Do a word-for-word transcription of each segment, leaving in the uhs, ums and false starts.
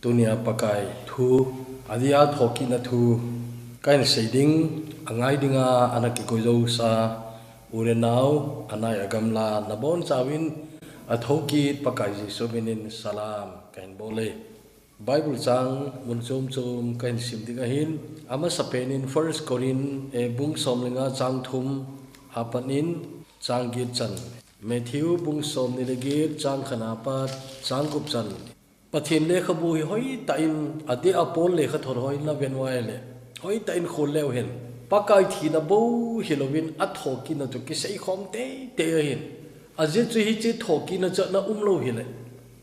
Tunia Pakai thu, adia thokitna thu kahin sei ding, angai dinga ana kikoi jousa u le nau, anai agamla nabonchauvin, athokit Pakai Jesu minin salam kahin bol e. Bible chang mun chom chom kahin sim ding ahin, amasapen in First Corinth, eh, bung som le nga chang thum apat in chang get chan, Matthew bung somni le get chang khat apat chang gup chan. Pathen lekhabu hi hoitah in, adeh a Paul lekhathot ho in naven uva ahile, hoitah in khol leu hen, Pakai thina bou hilouvin athokitna chu kisei khom teitei ahin. Ajeh chu hiche thokitna chu ana umlou hile,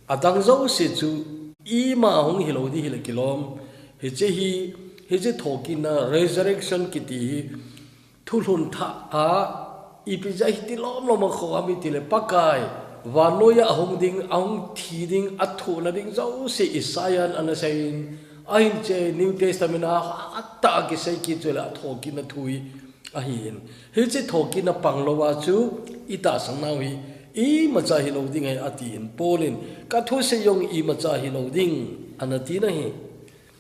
adang jouse chu ima hung hilou ding hile kilom. Hiche hi, hiche thokitna, resurrection kiti hi, thulhun thah a, ipi jeh a hiti lomlom a kho ham itile, Pakai vannoiya ahung ding, ahung thi ding, athohna ding jouse Isaiah in ana seiyin, ahin che New Testament a hatah a kisei kit chu le athokitna thu hi ahin. Hiche thokitna panglouva chu itahsan nau hi imacha hilou ding ahi atin, Paul in kathusei jong imacha hilou ding ana tina ahi.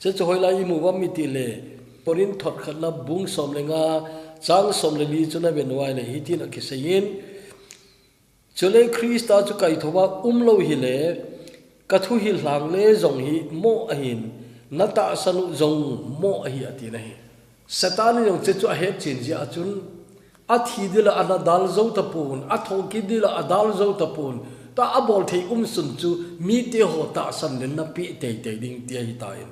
Chuche chu hoilai imu uvam itile, Corinth thot khatna bung som le nga, chang som le li chu naven uva ahile hitin akiseiyin, chule Christa chu kaithouva umlou hile, kathu hilhang le jong hi moh ahin, natahsan u jong moh ahi atina ahi. Satan in jong chuche chu ahetchen jeh a chun, athi ding la ana dal jou tapon, athokit ding la adal jou tapon, tua abol thei umsun chu mite ho tahsan lenna pe teitei ding ti ahitan.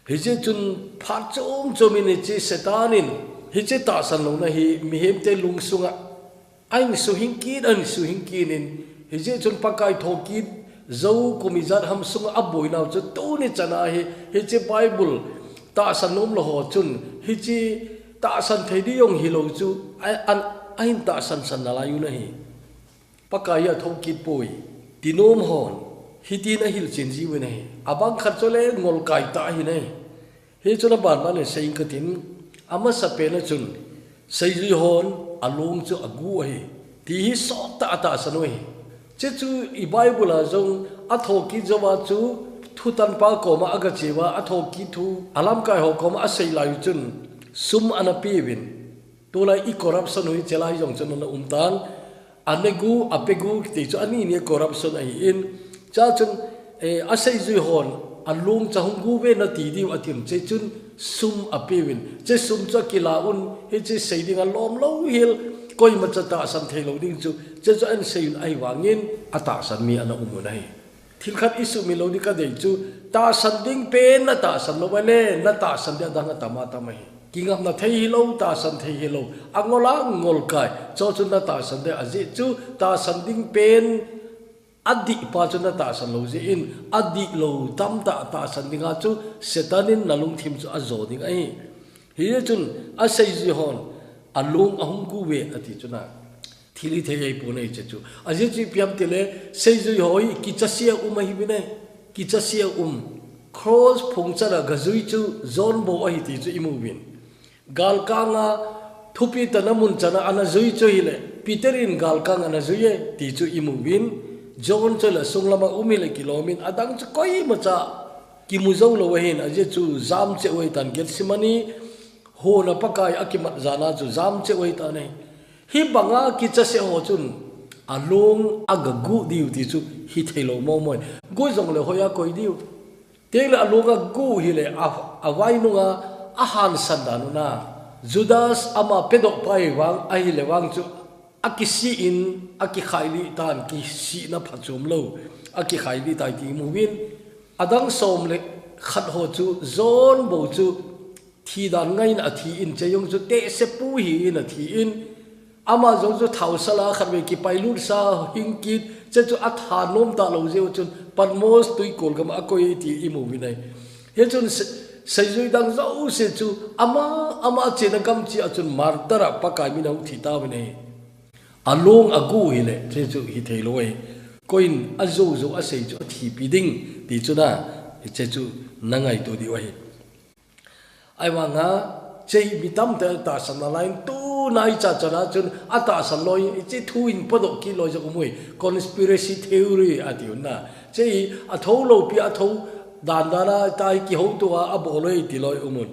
Hijeh chun phat chom chom in hiche Satan in hiche tahsan louna hi mihemte lungsunga ahin suhing kit, ahin suhing kit in, hijeh chun Pakai thokit jou kum ijat ham sunga aboinau chu tuni chana hi, hiche Bible tahsan nomlou ho chun, hiche tahsan thei ding jong hilou chu, a, an, ahin tahsan san nalai u ahi. Pakai hi athokit poi, ti nom hon, hitin ahilchen jiuvin ahi. Abang khat chu le ngolkai tah ahin ahi. Hichun abanban in seiyin katin, amasapen a chun, seijui hon along chu agu ahi, ti hi sottah a tahsan u ahi. Chuche chu i Bible a jong athokit jouva chu thutanpa koma agache uva, athokit thu alamkai ho koma asei lai u chun sum ana peuvin. Tulai i corruption u hi chelai jong chun ana umtan. Anegu, apegu, ti chu ani ni corruption ahin. Chuche chun, eh, aseijui hon, along chu hung gu uve nati diu atin, chuche chun sum apeuvin. Chuche sum chu akila un, hiche sei ding alom lou hel, koimacha tahsan thei lou ding chu, chuche chu ahin seiyun ahivangin, atahsan mi ana um u ahi. Thil khat isumil lou ding kadei chu, tahsan ding pen natahsan lou ahile, natahsan ding adang atam atam ahi. Kingapna thei hilou, tahsan thei hilou. Angol a ngolkai. Chuche chu natahsan ding ajeh chu, tahsan ding pen adihpa chu natahsan lou jeh in, adihlou tamtah tahsan dinga chu, Satan in nalungthim chu ajo ding ahi. Hijeh chun, aseijui hon, along ahung gu uve ati chu na. Thil hithei ahipon ahi chuche chu. Ajeh chu ipi ham itile, seijui ho hi kichase a um ahiuvin ahi. Kichase a um. Cross phungchana gajui chu John bou ahi ti chu imuvin. Galkanga thupi tana mun chana ana jui chu ahile, Peter in galkang ana jui e ti chu imuvin. John chu le sunglama um hile kilomin, adang chu koimacha kimu jou lou ahin, ajeh chu jam cheh u ahitan, Gethsemane hon a Pakai akimat jana chu jam cheh u ahitan ahi. Hibanga kichase ho chun along agagu diu ti chu hithei lou momo e. Gu jongle hoiya koi diu. Tengle along agu hile a, avainunga ahansan dan u na. Judas ama pedohpa ahivang, ahile vang chu akisih in, akikhailih tan, kisihna phachom lou. Akikhailih tai ti imuvin. Adang som le khat ho chu John bou chu Thi dan ngaiyin athi in, chuche jong chu tehsepu hi in athi in, ama jong chu thaosala khatvei kipailut sa hing kit, chuche chu atha nom talou jeh u chun Patmos tuikol gam a akoi ti imu uvin ahi. Hichun se-, seijui dang jouse chu ama, ama chena gam cheh a chun martyr a Pakai min a hung thi tauvin ahi. Along agu hile, chuche chu hithei lou ahi. Koiyin ajou jou asei chu athipi ding ti chu na, hiche chu na ngaito diu ahi. Ahivanga, chuche mi tamtah in tahsan nalai in, tuna icha chana chun atahsan lou, hiche thu in podoh kit lou jong um uve, conspiracy theory ati u na. Chuche hi athou loupi a athou, dan dan a tai kihouto a, abol e ti loi um un.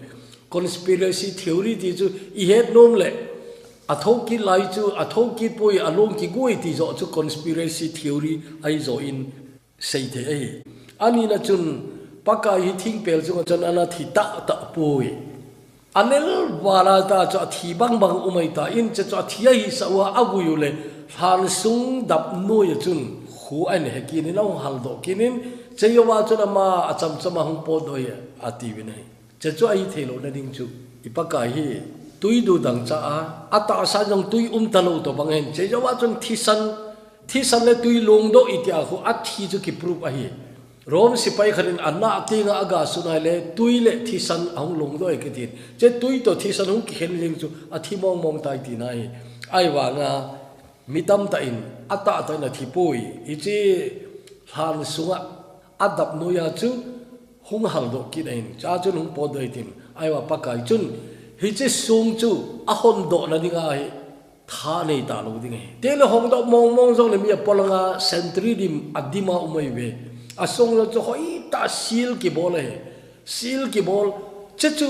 Conspiracy theory ti chu i het nom le, a thokit lai chu, a thokit poi, a long kigoi ti jo chu conspiracy theory ahi jo in sei thei ahi. Ani na chun Pakai hi thingpel chunga chun ana thi tah tah poi. A nel vala ta chu a thi bang bang um ahi ta in, che chu a thi ahi sa ua a vui u le, lhan sung dap noi a chun khu an he kinin a hung hal doh kinin, che jo a chun ama a cham cham a hung pot doh e a ti vin ahi. Che chu ahi thei lo na ding chu, i Pakai hi tui du dang cha a, a tahsa jong tui um ta lo to bang hen, che jo a chun thisan, thisan le tui long doh i ti a khu a thi chu ki proof ahi. Rom sipai khat in a na tinga a ga sun ai le, tui le thisan a hung long doh e kitin. Che tui to thisan hung kikhen jing chu a thi mong mong tai ti na hi. Ahi vanga mi tam tah in a tah tah in a thi poi. Hiche lhan sunga a dap noi a chu hung hal doh kit ahin. Cha chun hung pot doh e tin. Ahi va Pakai chun hiche sung chu a hon doh na ding ahi. Tha nei ta lo ding ahi. Te le hong doh mong mong jong le mi a polanga sentry dim a dim a um ahi ve. A sung jong chu hoi ta sil kibol ahi. Sil kibol. Che chu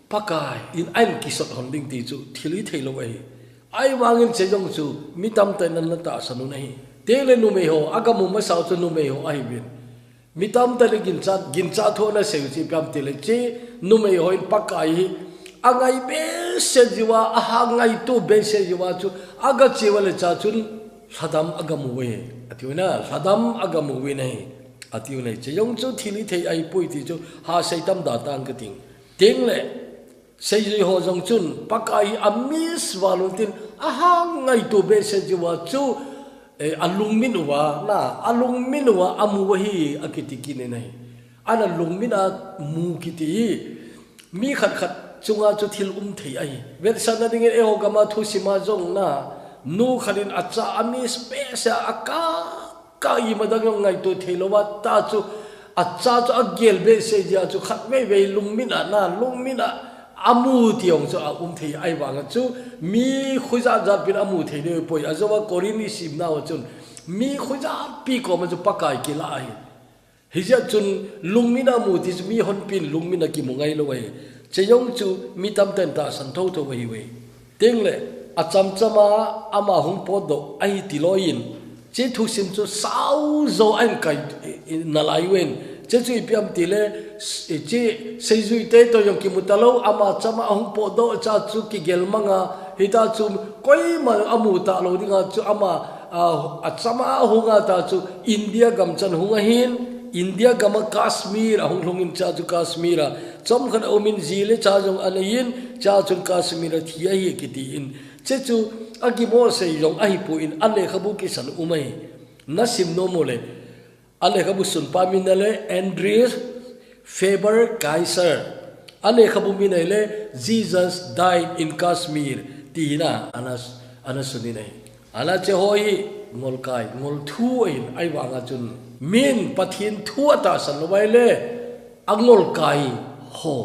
Pakai in a in kisot hon ding ti chu thil hi thei lo ahi. Ahi vangin che jong chu mi tam tah in ana tahsan un ahi. Te le numei ho, a gam u masa u chu numei ho ahi vin. Mi tam tah le ginchat, ginchat thu ana sei u chu ipi ham ti le che, numei ho in Pakai hi a ngai behseh jiu a, a ha ngaito behseh jiu a chu, a ga che uva le cha chun lhadam a ga mu uve, a ti u na, lhadam a ga mu uve na hi, a ti u na hi. Che jong chu thil hi thei ahi poi ti chu ha sei tam da tang ka ting. Ting le, seijui ho jong chun Pakai hi a miss val un tin, a ha ngaito behseh jiu a chu, eh, a lungmin uva, na, a lungmin uva a mu uva hi a kiti kit in ahi. Ana lungmin a mu kiti hi mi khat khat chunga chu thil um thei ahi. Vetsahna dingin eiho gam a thusim a jong na, nu khat in a cha a miss behseh a, a ka ka ima dang jong ngaito thei lo va ta chu, a cha chu a gel behseh jeh a chu khat vei vei lungmin a na, lungmin a a mu ti jong chu a um thei ahi vang a chu, mi khujat jat pin a mu thei ding poi. A jo a Korin i sim nau a chun mi khujat pi koma chu Pakai kila ahi. Hijeh a chun lungmin a mu ti chu mi hon pin lungmin a kimu ngai lo ahi. Che jong chu mi tam tah in tahsan tho tho ahi uve. Ting le, a cham cham a ama hung pot doh ahi ti loi in, che thusim chu sao jo a in kai, eh, na lai uvin. Che chu ipi ham ti le, s-, eh, che seijui te to jong kimu ta lo, ama cham a hung pot doh cha chu kigel mang a, hita chu koima a mu ta lo ding a chu ama, a, a cham a hung a ta chu India gam chan hung ahin, India gam a Kashmir a hung lhung in cha chu Kashmir a chomkhat a um in ji le cha jong a nei in, cha chun Kashmir a thi ahi kiti in. Che chu a kibol sei jong ahi poi in a lekhabu kisan um ahi. Na sim nom u le. A lekhabu sunpa min a le Andreas Faber Kaiser. A lekhabu min a le Jesus Died in Kashmir. Ti hi na, ana, ana sun in ahi. Ana che ho hi ngolkai, ngol thu ahin ahi vang a chun. Min Pathen thu a tahsan lo vai le, a ngolkai ho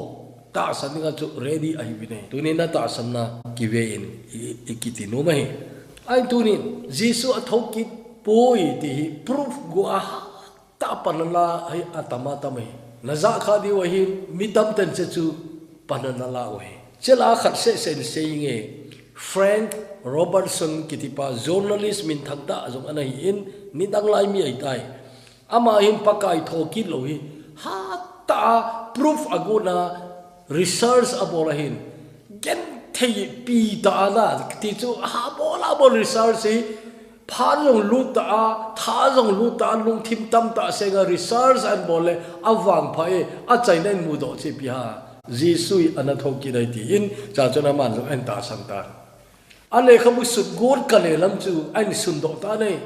tahsan ding a chu ready ahi uvin ahi. Tunin na tahsan na kive in i, i kiti nom ahi. Ahin tunin, Jesu a thokit poi ti hi proof go a ta pan a la ahi a tam a tam ahi. Na ja kha diu ahin, mi tam tah in che chu pan a la u ahi. Che la khat seh seh in sei nge, Frank Robertson kiti pa journalist minthang tah jong ana hi in, nidang lai mi ahi tai. Ama hin Pakai thokit lo hi, ha ta proof a gon a research a bol ahin. Genthei pi ta a na, ti chu ha bol a bol research hi, phat jong lut ta a, tha jong lut ta a, lungthim tam tah seng a research a in bol le, a vangpha e, a chaina in mu doh che pi ha. Jesu hi ana thokit ahi ti in, cha chun aman jong a in tahsan ta. A lekhabu sut got ka le lam chu a in sun doh ta nei.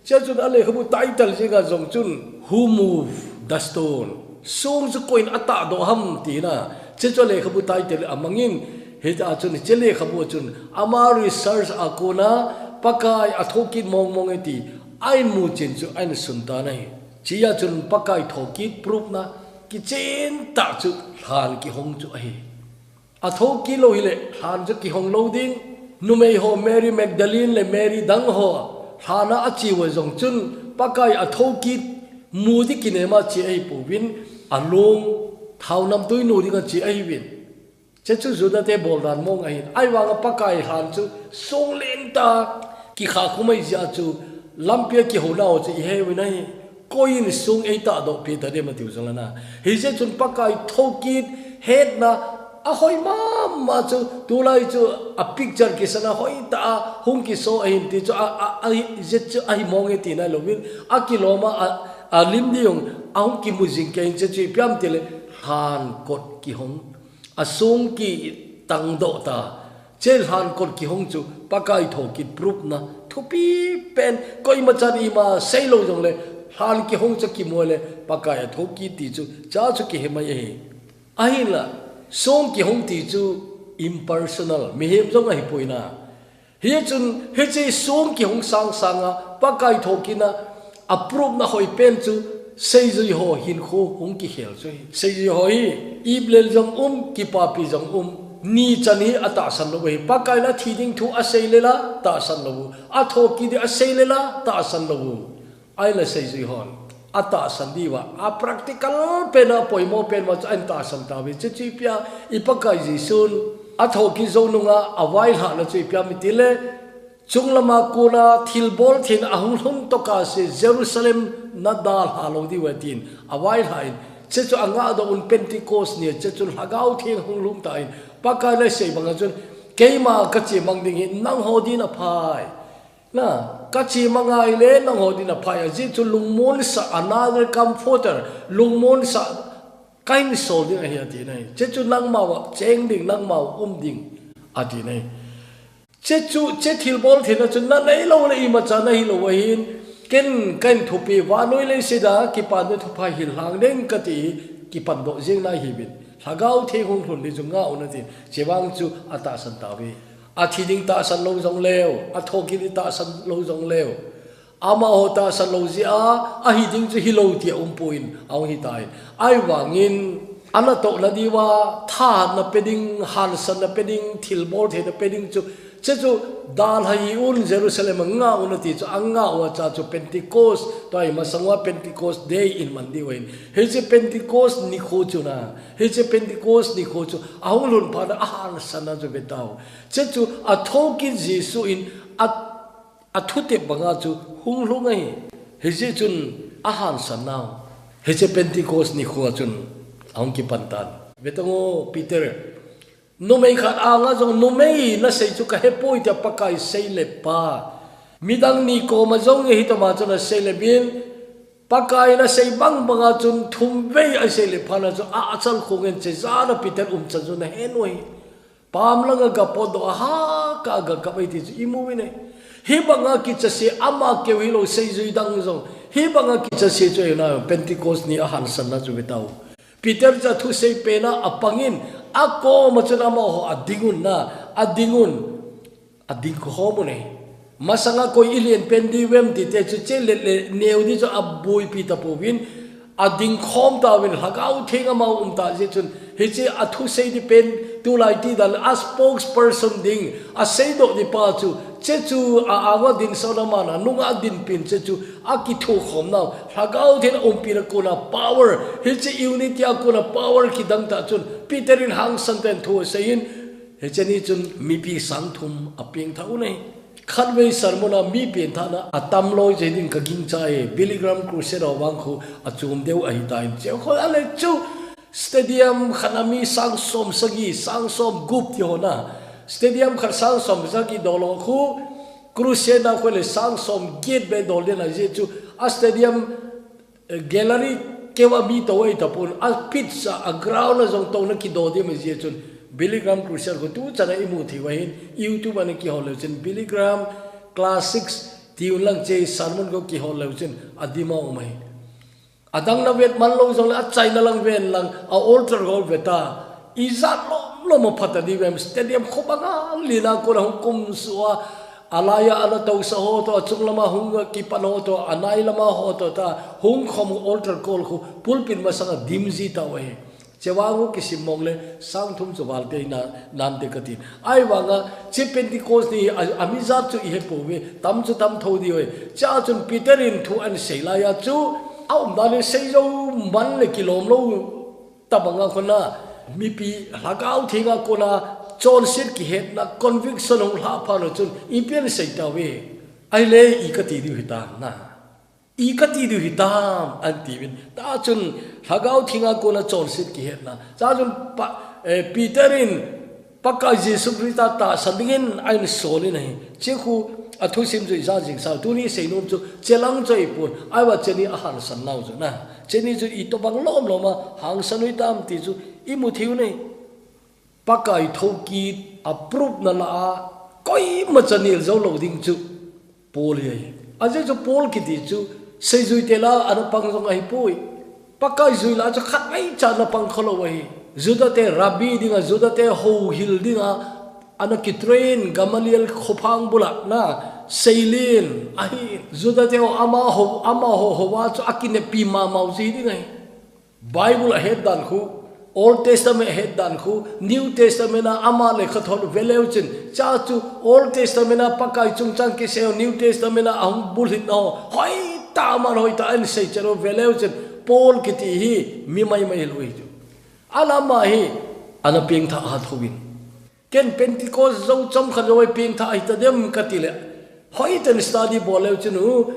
Chia chun a lekhabu title jing a jong chun, Who Moved the Stone? Song chu koi in a tah doh ham ti na. Chia chu a lekhabu title a mang in, hita chun, chia lekhabu chun, ama research a kon a, Pakai a thokit mong mong e ti, a in mu chin chu a in sun ta nei. Chia chun Pakai thokit proof na, kichen tah chu lhan kihong chu ahi. A thokit lo hi le, lhan chu kihong lo ding. Numei ho Mary Magdalene le Mary dang ho, lhan a a che uva jong chun, Pakai a thokit mu di kinem a che ahi pouvin, alung, thao namtui nu dinga che ahiuvin. Chechu Juda te boldan mong ahin. Ahivanga Pakai lhan chu sung lentah kikha khum ahi jeh chun lampia kihouna ho chu iheuvin ahi. Koiyin sung eitahdoh peh ta dem atiu jongle na. Hijeh chun Pakai thokit hetna ahoi mama chu tulai chu a picture kisana hoitah a hung kiso ahin ti chu a, a, a, hijeh chu ahi mong e tina louvin. Akiloma a, alim ding ahung kimu jing kei in chechu ipi ham tile lhan kot kihong. Asung kitangdoh ta. Che lhan kot kihong chu Pakai thokit proof na thupi pen, koima chan ima seilou jongle lhan kihong chu kimu le Pakai athokit ti chu cha chu kihe mai ahi. Ahinla sung kihong ti chu impersonal, mihem jong ahipoi na. Hichun hiche sung kihong sangsanga Pakai thokitna a proof na hoi pen chu seijui ho hinkho hung kikhel chu ahi. Seijui ho hi iplel jong um, kipapi jong um. Ni chan hi atahsan lou ahi. Pakai in athi ding thu asei lela tahsan lou u. Athokit ding asei lela tahsan lou u. Ahinla seijui hon atahsan diuva, a practical pen a poimo pen uva chu ahin tahsan tauve. Chechu ipi a, i Pakai Jesun athokit jou nunga availhahna chu ipi ham itile, chunglama kona thilbol theina ahung lhung tokah se Jerusalem nadalha lou diu ahi tin availhah in. Chechu angahdoh un Pentecost ni a, chechun Lhagao Theng hung lhung tan Pakai in asei banga chun, keima kachemang ding hi nangho din aphai. Na, kachemang ahile nangho din aphai, ajeh chu lungmonsah, another comforter, lungmonsah kahin sol ding ahi ati nai. Chechu nangma uva cheng ding, nangma uva um ding ati nai. Chechu, che thilbol theina chu nanei lou le imacha nahi lou ahin, ken kahin thupeh, vannoi leiset a kipana thupha hin lhang ding kati, kipandoh jeng nahiuvin. Lhagao Theng hung lhun ding chu ngah un ati. Chevang chu atahsan tauve. Athi ding tahsan lou jongleu, athokit ding tahsan lou jongleu, amaho tahsan lou jeh a ahi ding chu hilou tia umpon ahung hitan. Ahivangin anatohna diuva thahatna pe ding, hansanna pe ding, thilbol theina pe ding chu, chechu dalha hih un, Jerusalem a ngah un ati chu, angah uva cha chu Pentecost, tua hi masang uva Pentecost Day in man diu ahin. Hiche Pentecost nikho chu na, hiche Pentecost nikho chu ahung lhun phat a ahansanna chu vetau. Chechu athokit Jesu in a, athutep banga chu hung lhung ahi. Hijeh chun ahansan nau hiche Pentecost nikho a chun ahung kipan tan. Vetan o, Peter, numei khat anga jong numei nasei chu kahepoi tia Pakai seilep pa, midang ni koma jong hitoma chun aseilep in, Pakai in asei bang banga chun thum vei aseilep phat a chu a, achal khong in, chejana Peter umchan chu nahen u ahi. Pam langa gapotdoh a, haka gakap ahi ti chu imu uvin ahi. Hibanga kichase, ama keu hilou seijui dang jong hibanga kichase chu ahi na. Pentecost ni ahansanna chu vetau. Peter chu athusei pen a apangin, akoma chun amaho adingun na, adingun, adingkhom un ahi. Masanga koi ilen pen diu vem tite chu che le le neo di chu abuipi tapouvin, adingkhom tauvin, Lhagao Theng amau umtah jeh chun, hiche athusei di pen tulai tidan a spokesperson ding, aseidoh di pa chu, chechu a-anga dinsahna man a nunga dinpin chechu akithukhom nau, Lhagao Theng umpina kona power, hiche unity a kona power kidang tah chun, Peter in hangsan tah in thu asei in, hiche ni chun mipi sang thum apengthah u ahi. Khatvei sermon a mi pengthahna atam loi jeh ding kagingchai e, Billy Graham Crusade a vang khu achom deu ahitan, cheu khu ale chu stadium khat a mi sang som sagi, sang som gup ti ho na. Stadium khat sang som sagi doh lou khu, Crusade a khu le sang som get be dol den a jeh chu a stadium, eh, gallery keu a mi tou ahi tapon, a pitch a, a ground a jong touna kidoh ding ahi jeh chun, Billy Graham Crusade khu tuchan a imu thei u ahin, YouTube a nakihol leu chun, Billy Graham Classics ti un lang che sermon khu kihol leu chun, adim a um ahi. Adang na vet man lou jongle, achaina lang ven lang, a altar khu veta. Ijat lom lom a phat a di vem, stadium khu banga lina kona hung kumsuh a, alai a ana tousah ho toh, achung lama hung kipan ho toh, anai lama ho toh ta, hung khom altar call khu, pulpit masanga dim ji tau ahi. Chevang u kisim mong le, sang thum chu val tei na, nante katin. Ahivanga, che Pentecost ni a, amijat chu ihepouve, tam chu tam thou diu ahi. Chea chun Peter in thu ahin sei lai a chu, a umdan in seijou man le kilom lou tabanga kona, mipi Lhagao Thenga kona chonset kihetna conviction hung lhah phat u chun ipi ahin sei tauve. Ahile i kati diu hitam na. I kati diu hitam ahin tiuvin. Tachun Lhagao Thenga kona chonset kihetna. Tachun pa, eh, Peter in Pakai Jesu Christa tahsan dingin ahin solin ahi. Hiche khu a thusim chu ija jing sau. Tuni seinom chu hiche lang chu ahipon. Ahivang hiche ni a hangsan nau chu na. Hiche ni chu itobang lom lom a hangsan u hitam ti chu imu thei u ahi. Pakai thoukit a proof na lah a koima cha nel jou lou ding chu Paul hi ahi. Ajeh chu Paul kiti chu seijui te lah a ana pang jong ahipoi. Pakai jui lah a chu khatvei cha ana pang khalou ahi. Juda te rabbi dinga, Juda te houhil dinga ana kitrain Gamaliel khophang bula na seilen ahi. Juda te amaho, amaho hoa chu akinepi mama u ji ding ahi. Bible a het dan khu, Old Testament a het dan khu, New Testament a ama lekhathot veleu chun, cha chu Old Testament a Pakai chungchang kisei, New Testament a ahung bulhit nau hoitah, aman hoitah ahin seicheh u veleu chun, Paul kiti hi mi maimai hilou ahi chu. Alama hi ana pengthah a thouvin. Ken Pentecost jou chomkhat jou a pengthah ahitadem kati le, hoitah in study bol leu chun u,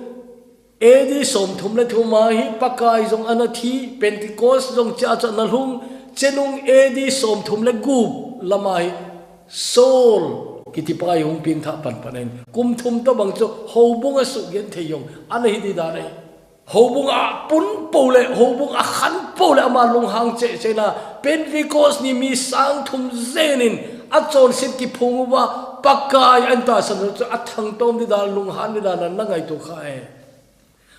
A D somthum le thum a hi Pakai jong ana thi, Pentecost jong hichea chu ana lhung, hiche nung A D somthum le gup lama hi Saul kitipa hi hung pengthah panpan in. Kum thum tobang chu houbung a sugenthei jong ana hi ding dan ahi. Houbung a pun pou le, houbung a khan pou le ama lunghang cheh cheh na, Pentecost ni mi sang thum jen in achonset kiphong uva, Pakai ahin tahsan u chu athangtom ding dan, lunghan ding dan ana ngaito kha e.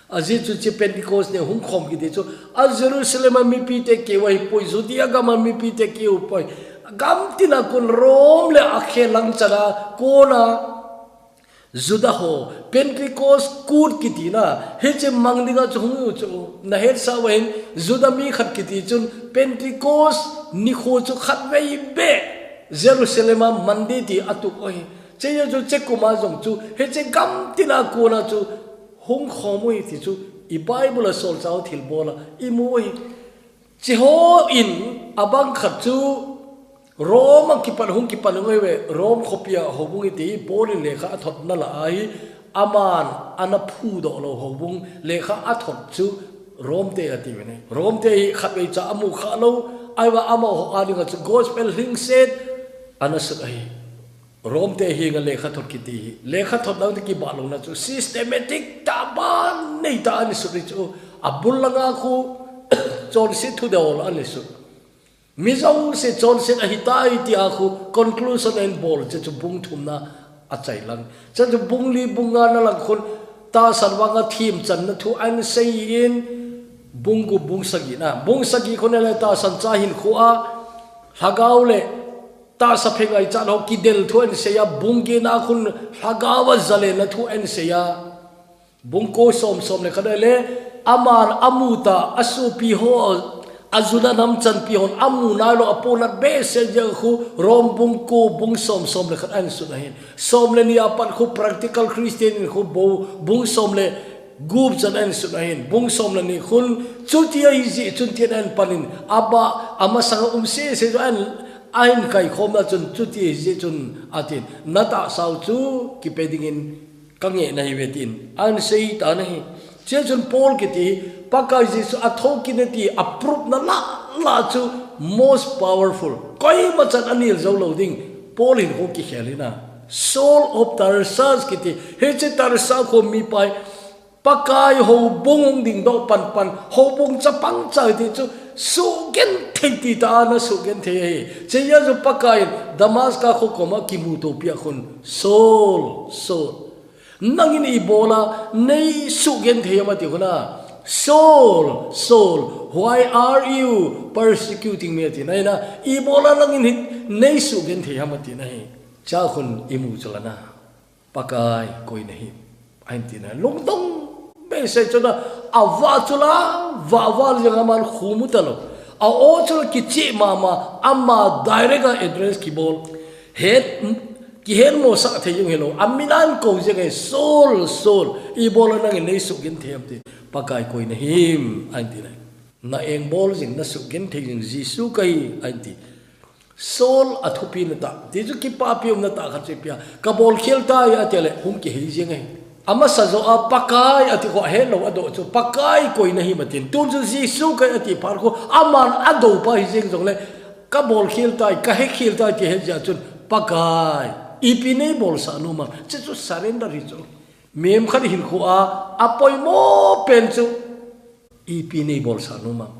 Ajeh chu hiche Pentecost ni hung khom kiti chu, a Jerusalem a mipi te keu ahipoi, Judea gam a mipi te keu poi. Gamtina kon Rome le akhel lang chan a kona Juda ho, Pentecost kut kiti na, hiche mang dinga chu hung u chu, na hetsah uva hin, Juda mi khat kiti chun, Pentecost nikho chu khatvei beh, Jerusalem a man ding ti atup u ahi. Hiche chu hiche kum a jong chu, hiche gamtina kona chu, hung khom u ahi ti chu, i Bible a solchah u thilbol a, imu u ahi. Hiche ho in abang khat chu Rome a kipan hung kipan u ahi ve, Rome khopi a houbung iti hi Paul in lekha athotna lah a hi, aman ana phudoh lou houbung lekha athot chu Rome te ati uve ne. Rome te hi khatvei cha amu kha lou, ahivang amaho a dinga chu gospel lhingset ana sut ahi. Rome te henga lekhathot kiti hi, lekhathot dang te kibah louna chu systematic tah a ban neitah a ana sut ahi chu, abul langa khu chonset thudol ana sut. Mi jouse chonset ahitai tia khu conclusion ahin bol, hiche chu bung thumna a chai lang. Hiche chu bung li bung ngana lang khun tahsan vanga themchanna thu ahin seiyin, bung gup bung sagi na. Bung sagi khun le tahsan cha hinkho a, lhagao le tahsa phengaichat ho kidel thu ahin seiya, bung getna khun lhagao a zalenna thu ahin seiya. Bung ko som, som le khat a le, aman amu tah, asopi ho, a Juda nam chanpi hon amu nailou, apohnat behseh jeh khu, Rome bung ko, bung som, som le khat ahin sut ahin. Som le ni a pat khu practical Christian in khu bou, bung som le gup chan ahin sut ahin. Bung som le ni khun, chuti ahi jeh chun tin ahin panin, abah, amasanga um sese chu ahin, ahin kaikhomna chun, chuti ahi jeh chun atin. Na tahsa u chu kipe dingin, ka ngehna ahi ve tin ahin sei tan ahi. Hiche chun Paul kiti hi, Pakai Jesu a thoukit e ti a proof na lah lah chu most powerful. Koima chan anel jou lou ding. Paul hinkho kikhel hi na. Saul of Tarsus kiti. Hiche Tarsus kho mipa hi Pakai houbung hung dingdoh panpan. Houbung chapang cha ti chu sugenthei ti tah a ana sugenthei ahi. Hiche jeh a chu Pakai in Damascus kho koma kimuto pia khun. Saul, Saul. Nangin ibola nei sugenthei ham ati khun a. Saul, Saul, why are you persecuting me ati na ahi na. Ibola nangin hi nei sugenthei ham ati na ahi. Hiche khun imu chu la na. Pakai koi nahi. Ahin ti na. Lungdong behseh chu na. Avah chu la, vah vah jeng aman khu mu talou. A-o chu la kicheh mama, ama direct a address kibol. Het Kihen mosah thei jong hilou. Amin ahin kou jeng e, Saul, Saul. Ibola nangin nei sugenthei ham ti. Pakai koi nahim, ahin ti nai. Na engbol jing, na sugenthei jing Jesu kahi, ahin ti. Saul a thupi na ta. Ti chu kipapi umna ta khat chu ipi ham. Ka bolkhel tai ati le, hung kihei jeng e. Amasa joh a Pakai ati kho ahet lou a doh chu Pakai koi nahim atin. Tun chu Jesu kahi ati phat kho aman adou pa hi jeng jongle ka bolkhel tai, ka hekhel tai ti het jeh chun Pakai, ipi nei bolsah nom am. Chu chu surrender hi chu. Mihem khat hinkho a, apoimo pen chu ipi nei bolsah nom am.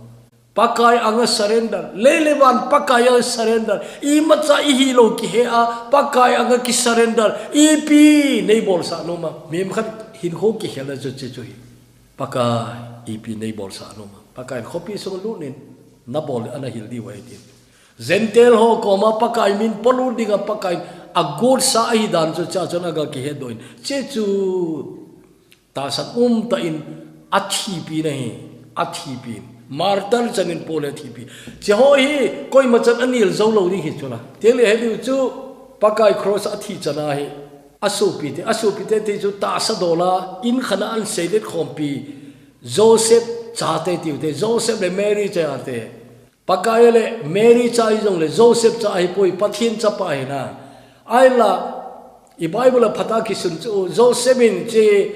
Pakai anga surrender. Lei le van Pakai anga surrender. Imacha ihi lou kihe a, Pakai anga kisurrender. Ipi nei bolsah nom am. Mihem khat hinkho kikhelna chu chu chu hi. Pakai, ipi nei bolsah nom am. Pakai khopi sung lut in, na bol ana hil diu ahi tin. Gentile ho koma Pakai min polut dinga Pakai a gotsa ahi dan chu cha chun aga kihe doh in. Chu chu tahsan umtah in athipi na hi, athipi. Martyr chanin Paul athipi. Chu ho hi koima chan anil jou lou ding hi chu la. Ti le he diu chu Pakai cross a thi chan a hi. Asopite, asopite ti chu tahsa dol a, in khat a ahin seilet khompi, Joseph chate tiu te, Joseph le Mary chate. Pakai le Mary cha hi jongle, Joseph cha ahipoi, Pathen chapa ahi na. Ahinla, i Bible a phat a kisun chu, Joseph in chu,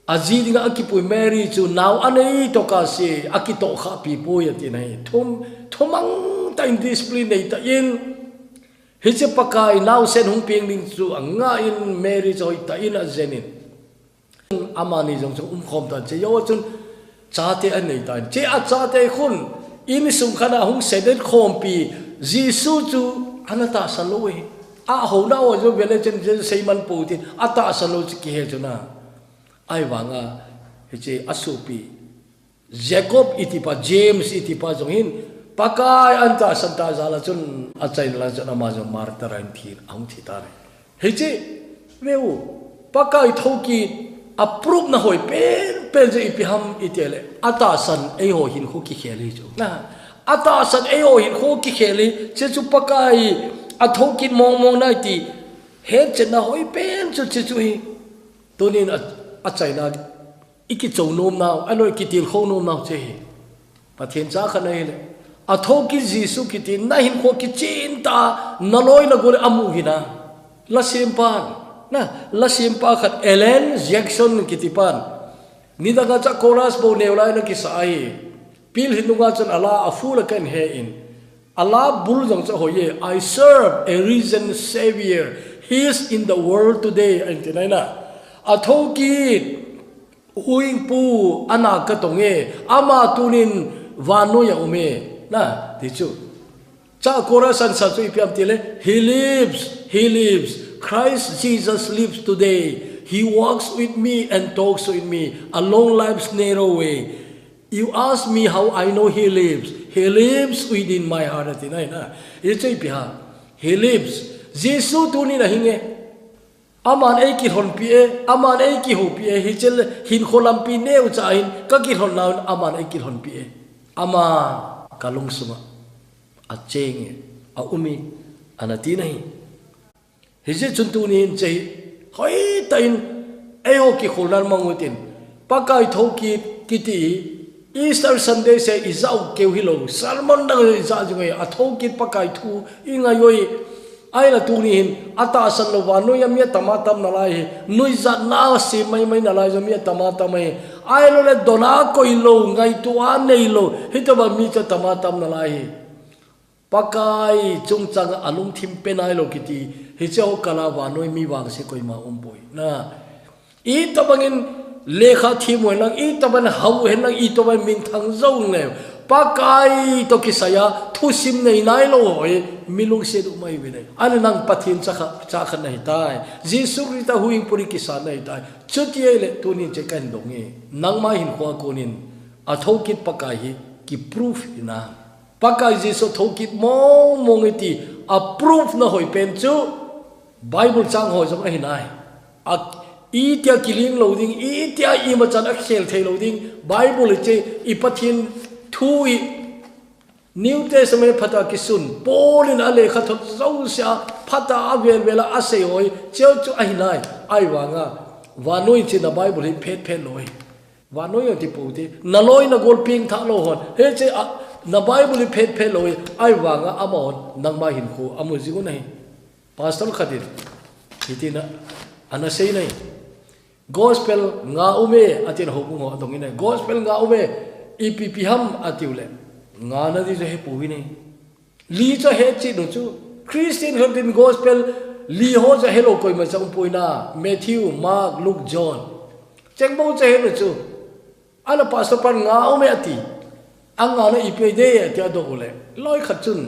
aji dinga akipui Mary chu, nao anei tokah se, akitoh khah pi poi ati na hi. Thum, thumang tah in discipline nei tah in, Hiche Pakai naosen hung peng ding chu angah in Mary chu hoitah in ajen in. Amani jong chu umkhom tan, che jou chun chate anei tan. Che a chate khun insung khat a hung seilet khompi Jesu chu ana tahsan lou e. A houna ho chu vele chen chen seiman pou tin atahsan lou chu kihe chu na. Ahivanga hiche asopi Jacob iti pa, James iti pa jong hin, Pakai ana tahsan tah jal a chun, achaina lang chun ama jong martyr a ahin thi, ahung thi tan ahi. Hiche, veu, Pakai thoukit, a proof na hoi pen, pen chu ipi ham iti le, atahsan eiho hinkho kikhel hi chu. Na, atahsan eiho hinkho kikhel hi, che chu Pakai, athoukit mong mong na iti, hetchetna hoi pen chu che chu hi. Tunin a, achaina, I kichou nom nau, aloi kitilkhou nom nau che hi. Pathen cha khat nahi le. Athoukit Jesu kiti, nahinkho kichen tah, naloi nagol amu hi na. Lasempa, na, lasempa khat Alan Jackson kiti pan. Nidang a cha chorus bou neo lai na kisa ahi. Pilhin nunga chun ala a full a kahin he in. Ala bul jong chu ahoi e, I serve a risen Savior. He is in the world today. Ahin ti nai na. Athoukit, huhhingpu, ana katong e. Ama tunin vannoi a um e. Na, ti chu. Cha chorus a ahin sa chu ipi ham ti le, He lives, He lives. Christ Jesus lives today. He walks with me and talks with me along life's narrow way. You ask me how I know He lives. He lives within my heart, ati nai na. Hichu ipi ham. He lives. Jesu tunin ahing e. Aman eikilhonpi e. Aman eikihoupi e. Hiche le hinkho lampi neocha hin kakilhon nauvin aman eikilhonpi e. Ama kalungsunga acheng e. Aum e. Ana ti nai. Hijeh chun tunin che hi, hoitah in, eiho kikholnan mang utin, Pakai thoukit kiti hi, Easter Sunday se ijah u keu hilou, sermon dang ijah jing e, athoukit Pakai thu ingai uve. Ahinla tunin, atahsan lou vannoi a mi atama tam nalai hi, nuijatna sem maimai nalai jong mi atama tam e. Ahilouleh dona koilou, ngaito a neilou, hitobang mi chu atama tam nalai hi. Pakai chungchang a lungthim pe nailou kiti, hiche ho kal a vannoi mi vangse koima umpoi. Na, itobangin lekha thiem hen lang, itobang hao hen lang, itobang minthang jou hen lang, Pakai toh kisai a thusim nei nailou ho hi, mi lungset um ahi uve. Ahinla nang Pathen cha khat, cha khat nahi tai. Jesu Christa huhhingpu ding kisa nahi tai. Chuti ahile tunin che kahin dong e. Nangma hinkho a konin, athoukit Pakai hi, ki proof hinam. Pakai Jesu thoukit mong mong e ti a proof na hoi pen chu Bible chang ho jong ahi nai. A, itia kiling lou ding, itia imachan akhel thei lou ding, Bible hiche i Pathen thu hi New Testament phatah a kisun, Paul in alekhathot jousea phatah a avel vel a asei hoi, cheu chu ahi nai, ahivanga vannoi china Bible hi phet phet lou hi. Vannoi ati pou te, naloi nagol pengthah lou hon, hiche a, na Bible hi phet phet lou hi, ahivanga amahon nangma hinkho amu jing u ahi. Pastor khat in hitin ana sei nai. Gospel nga ume, atin houbung ho adong in ahi. Gospel nga ume, ipi ipi ham atiu le, ngana di chu hepou hi nai. Li chu ahe chet u chu. Christian khat in gospel li ho chu ahelou koima cha um poi na. Matthew, Mark, Luke, John. Chengbou chu ahe u chu. Ana pastor pan nga ume ati. Angana ipi de ati adoh u le, loi khat chun,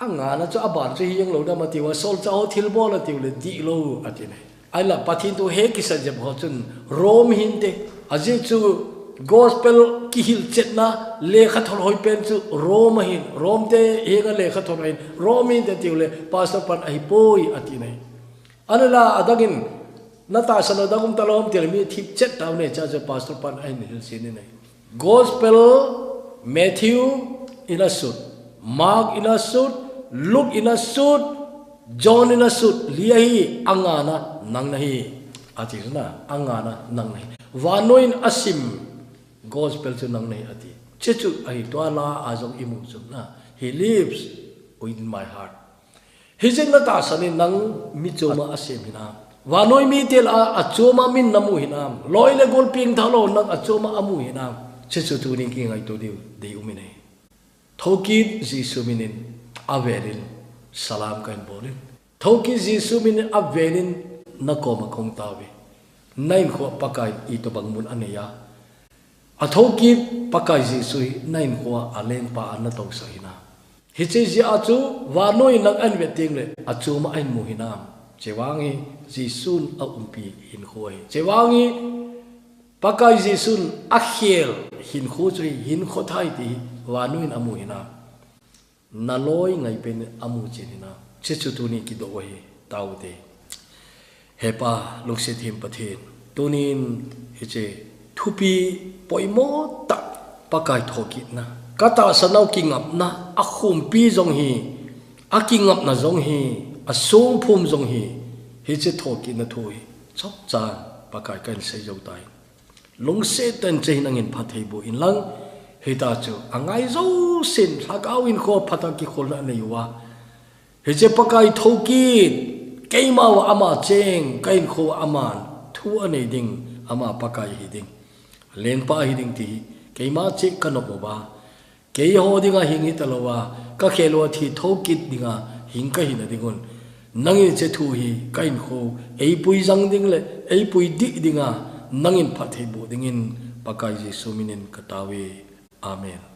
angana chu aban chu hi jeng lou dam atiu a, solchah ho thilbol atiu le, dihlou ati nai. Ahinla Pathen thu he kisa jep ho chun Rome hinte. Ajeh chu gospel kihilchetna lekhathot hoi pen chu Rome ahin, Rome te henga lekhathot ahin, Rome hinte tiu le, pastor pan ahipoi ati nai. Ahinla adang in, natahsan a dang um talou ham tile, mi thip chet tau ne, cha chu pastor pan ahin hilchen in ahi. Gospel, Matthew in asut, Mark in asut, Luke in asut, John in asut, li ahi, angana nang nahi, ati na, angana nang nahi. Vannoi in asim gospel chu nang nahi ati. Hiche chu ahi, tua la a jong imu chu na, He lives within my heart. Hichun natahsan in nang mi chom a asem hinam? Vannoi mite lah a achom a min namu hinam? Loi le gol pengthah lou nang achom a amu hinam? Hiche chu tunin kingaito diu dei um in ahi. Thoukit Jesu min in avel in salam kahin bol in. Thoukit Jesu min in avel in nakoma kahung tao uve. Nahinkho a Pakai in itobang mun anei a, athoukit Pakai Jesu hi nahinkho a alengpa a natousah hinam? Hiche jeh a chu vannoi in nang ahin vet teng le achom a ahin mu hinam? Hiche vang hi Jesun aumpi hinkho ahi. Hiche vang hi Pakai Jesun akhel hinkho chu hi hinkho thah ahi ti hi vannoi in amu hinam? Naloi ngaipen in amu chen hinam? Hiche chu tunin kidoh u ahi, tao u hite. He Pa, lungset them Pathen, tunin hiche thupi poimo tah, Pakai thokitna, katahsan nau kingapna, akhumpi jong hi, akingapna jong hi, asongphum jong hi, hiche thokitna thu hi chomcha Pakai kahin sei jou tai. Lungset tah in hiche hi nangin phatthei boh in lang, hitia chu angai jousen lhagao hinkho phatah a kikholna anei uva, hiche Pakai thoukit, keima uva ama cheng, kahinkho uva aman thu anei ding, ama Pakai ahi ding, lengpa ahi ding ti hi keima cheh kanom uva, keiho dinga hing hitalouva, kakhel uva thi thoukit dinga hing kahina dingun, nangin hiche thu hi kahinkho eipui jang ding le eipui dih dinga nangin phatthei boh dingin Pakai Jesu min in katao uve. Amen.